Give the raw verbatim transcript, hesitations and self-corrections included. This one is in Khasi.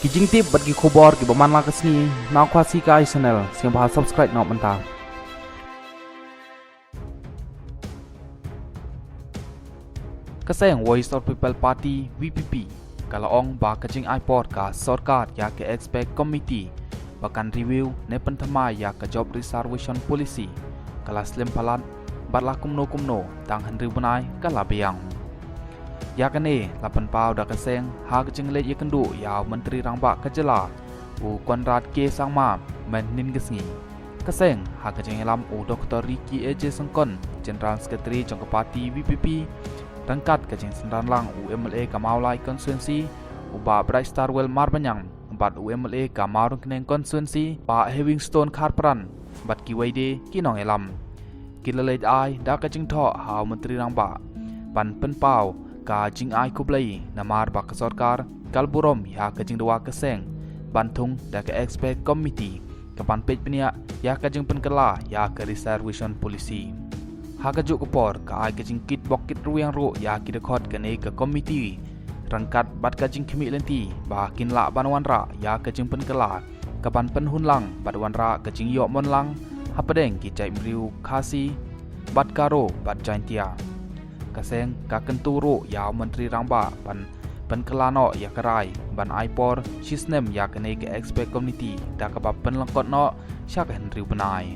Ki jingtip bad ki khubor kiba man la ka sngi na Khasi Kai Channel, sngewbha subscribe noh mynta. Ka seng Voice of People Party, V P P, ka la ong ba ka jingai por ka sorkar ïa ka expert committee ba kan review ne pynthymmai ïa ka job reservation policy ka la slem palat bad la kumno kumno tang hynriew bnai ka la biang. Ïa kane la pynpaw da ka seng ha ka jingleit ïakynduh ïa u Myntri Rangbah ka jylla, u Conrad K Sangma, mynhynnin ka sngi. Ka seng ha ka jingïalam u Doktor Ricky A J Syngkon, General Secretary jong ka party V P P, ryngkat ka jingsynran lang u M L A ka Mawlai constituency, u Bah Brightstarwell Marbaniang, bad u M L A ka Mawryngkneng constituency, Bah Hewingstone Kharpran, bad kiwei de ki nongïalam. Ki la leit ai da ka jingthoh ha u Myntri Rangbah ban pynpaw ka jingai khublei namar ba ka sorkar ka la burom ïa ka jingdawa ka seng ban thung da ka expert committee ka ban peit bniah ïa ka jingpynkylla ïa ka reservation policy. Ha kajuh ka por ka ai ka jingkit bok kit rwiang ruh ïa ki dkhot kane ka committee, ryngkat bad ka jingkhmih lynti ba kin lah ban wanrah ïa ka jingpynkylla ka ban pynhun lang bad wanrah ka jingïoh mon lang hapdeng ki jaitbynriew Khasi bad Garo bad Jaintia. Ka seng ka kyntu ruh ïa u Myntri Rangbah ban pynkylla noh ïa ka rai ban ai por shisnem ïa kane ka expert committee da kaba pynlyngkot noh sha ka hynriew bnai.